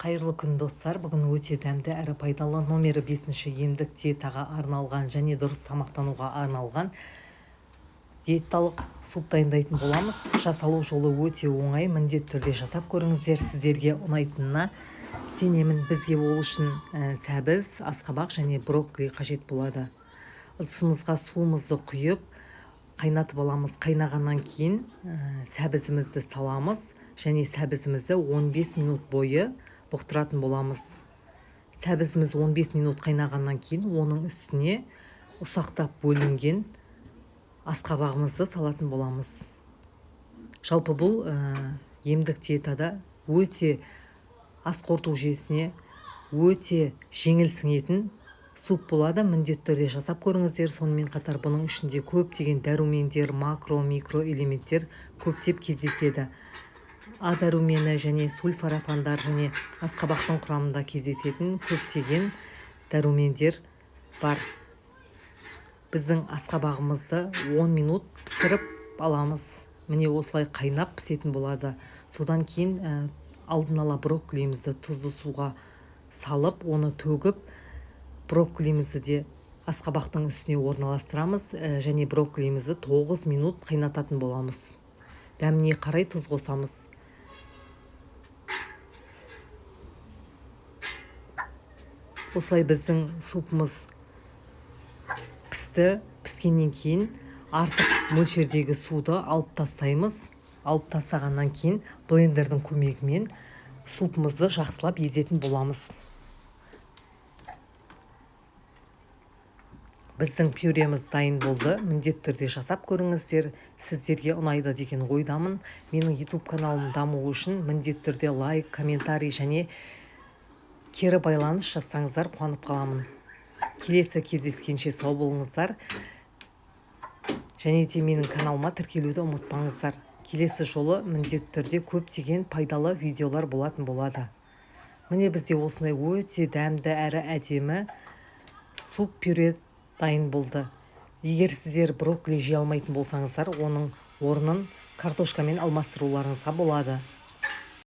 Қайырлы күн, достар! Бүгін өте дәмді әрі пайдалы, номері 5 емдік диетаға арналған және дұрыс тамақтануға арналған диеталық суп дайындайтын боламыз. Жасалу жолы өте оңай, міндетті түрде жасап көріңіздер, сіздерге ұнайтынына сенемін. Бізге ол үшін сәбіз, асқабақ және брокколи қажет болады. Ыдысымызға суымызды құйып, қайнатып аламыз. Қайнағаннан кейін сәбізімізді саламыз және сәбізімізді 15 минут бойы бұқтыратын боламыз. Сәбізіміз 15 минут қайнағаннан кейін оның үстіне ұсақтап бөлінген асқабағымызды салатын боламыз. Жалпы бұл емдік диетада өте ас қорыту жүйесіне өте жеңіл сіңетін суп болады. Міндетті түрде жасап көріңіздер. Сонымен қатар бұның ішінде көптеген дәрумендер, макро, микро элементтер көптеп кездеседі. А дәрумені және сульфорафандар және асқабақтың құрамында кездесетін көптеген дәрумендер бар. Біздің асқабағымызды 10 минут пісіріп аламыз. Міне, осылай қайнап пісетін болады. Содан кейін алдын ала брокколимізді тұзды суға салып, оны төгіп, брокколимізді де асқабақтың үстіне орналастырамыз және брокколимізді 9 минут қайнататын боламыз. Дәміне қарай тұз қосамыз. Осылай біздің супымыз пісті. Піскеннен кейін артық мөлшердегі суды алып тастаймыз. Алып тастағаннан кейін блендердің көмегімен супымызды жақсылап езетін боламыз. Біздің пюреміз дайын болды. Міндетті түрде жасап көріңіздер, сіздерге ұнайды деген ойдамын. Менің YouTube каналым дамуы үшін міндетті түрде лайк, комментарий және кері байланыс жазсаңыздар, қуанып қаламын. Келесі кездескенше сау болыңыздар және де менің каналыма тіркелуді ұмытпаңыздар. Келесі жолы міндетті түрде көптеген пайдалы видеолар болатын болады. Міне, бізде осындай өте дәмді әрі әдемі суп пюре дайын болды. Егер сіздер брокколи жей алмайтын болсаңыздар, оның орнын картошкамен алмастыруларыңызға болады.